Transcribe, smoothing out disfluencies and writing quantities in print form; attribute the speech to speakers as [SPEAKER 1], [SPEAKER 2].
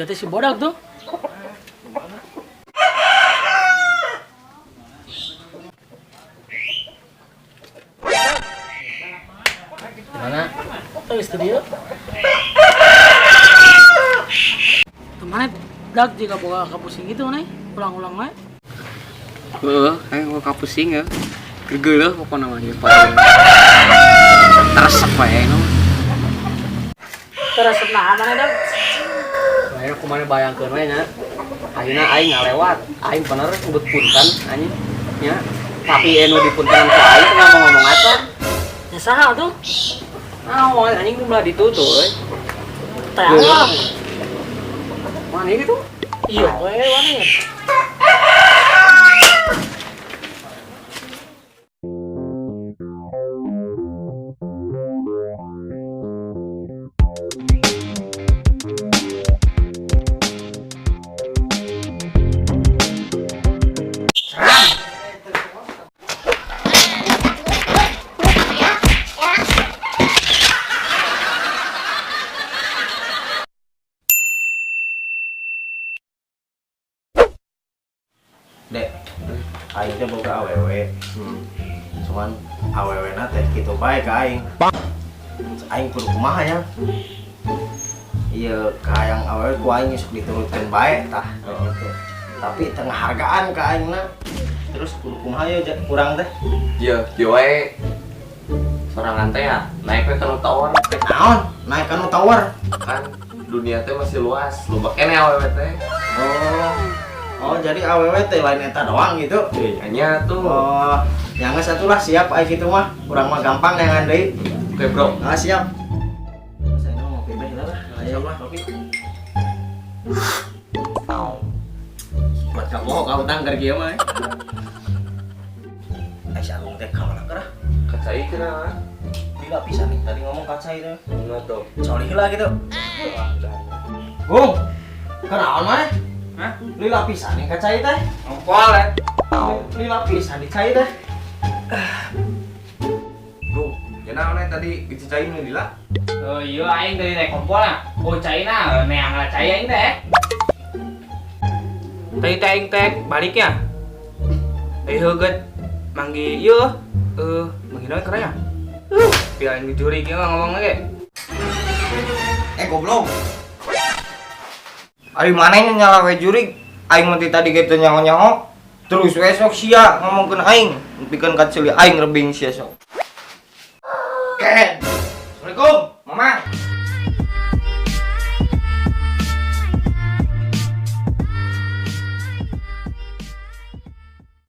[SPEAKER 1] Itu si bodak tuh.
[SPEAKER 2] Mana?
[SPEAKER 1] Tuh studio. Kemana dak jika boga kapusing gitu nih, ulang-ulang we.
[SPEAKER 2] Heeh, aing mau kapusing ya. Geuleuh pokona mah ieu paling. Teresep wae aing mah.
[SPEAKER 1] Terus nah mana dak?
[SPEAKER 2] Aing kumaha bayangkeun we nya. Ayeuna aing ngalewat, aing bener nyebut punten anjing nya. Tapi anu dipuntenan ku aing teh ngomong-ngomong acan.
[SPEAKER 1] Ya saha tuh?
[SPEAKER 2] Naon anjing nu belah ditu tuh euy.
[SPEAKER 1] Teh lah.
[SPEAKER 2] Mana gitu?
[SPEAKER 1] Iya, we wani.
[SPEAKER 3] Dek, aing teh boga awewe. Cuman awewe na teh kitu bae ka aing. Aing kudu kumaha ya? Ieu ka hayang awewe ku aing sok diturutkeun bae tah gitu. Tapi teu ngahargaan ka aingna. Terus kudu kumaha ye kurang teh?
[SPEAKER 4] Iya, kieu wae. Sorangan teh ya, naik we ka nu tower.
[SPEAKER 3] Naon? Naik ka nu tower.
[SPEAKER 4] Kan dunia teh masih luas, loba keneh awewe teh.
[SPEAKER 3] Oh. Oh, jadi awewe teh lain eta doang gitu.
[SPEAKER 4] Iya, nya tuh.
[SPEAKER 3] Oh, yang geus atuh lah siap aya kitu mah. Urang mah gampang neangan deui.
[SPEAKER 4] Oke, Bro.
[SPEAKER 3] Ah, siap. Saya mau ngopi bae lah. Ayo lah, kopi. Buat kamu kau utang keur kieu mah. Eh, si Agung teh ka mana keur ah?
[SPEAKER 4] Kacai kenapa?
[SPEAKER 3] Lila pisan nih, tadi ngomong kacai teh.
[SPEAKER 4] Enggak tuh.
[SPEAKER 3] Coli heula gitu. Gung, kenaon mah?
[SPEAKER 2] Hah?
[SPEAKER 3] Lila pisan nih kacai teh.
[SPEAKER 2] Ngopol ya.
[SPEAKER 3] Lila pisan di cai teh.
[SPEAKER 4] Gung, ya naon tadi dicicai nu lila?
[SPEAKER 5] Oh iya aing tadi naik kompol lah. Oh cai na, neang lah cai aing teh.
[SPEAKER 6] Tadi teh aing teh balik ya. Heugeut manggi ieu manggi naon keur ya? Pilihan juri kieu mah ngomongna ge.
[SPEAKER 3] Goblok.
[SPEAKER 7] Ari mana yang nyala we jurig? Aing mah ti tadi ge teu nyaho-nyaho. Terus we sok sia ngomongkeun aing, nepikeun ka ceuli aing rebing sia sok. Ken. Assalamualaikum, Mama.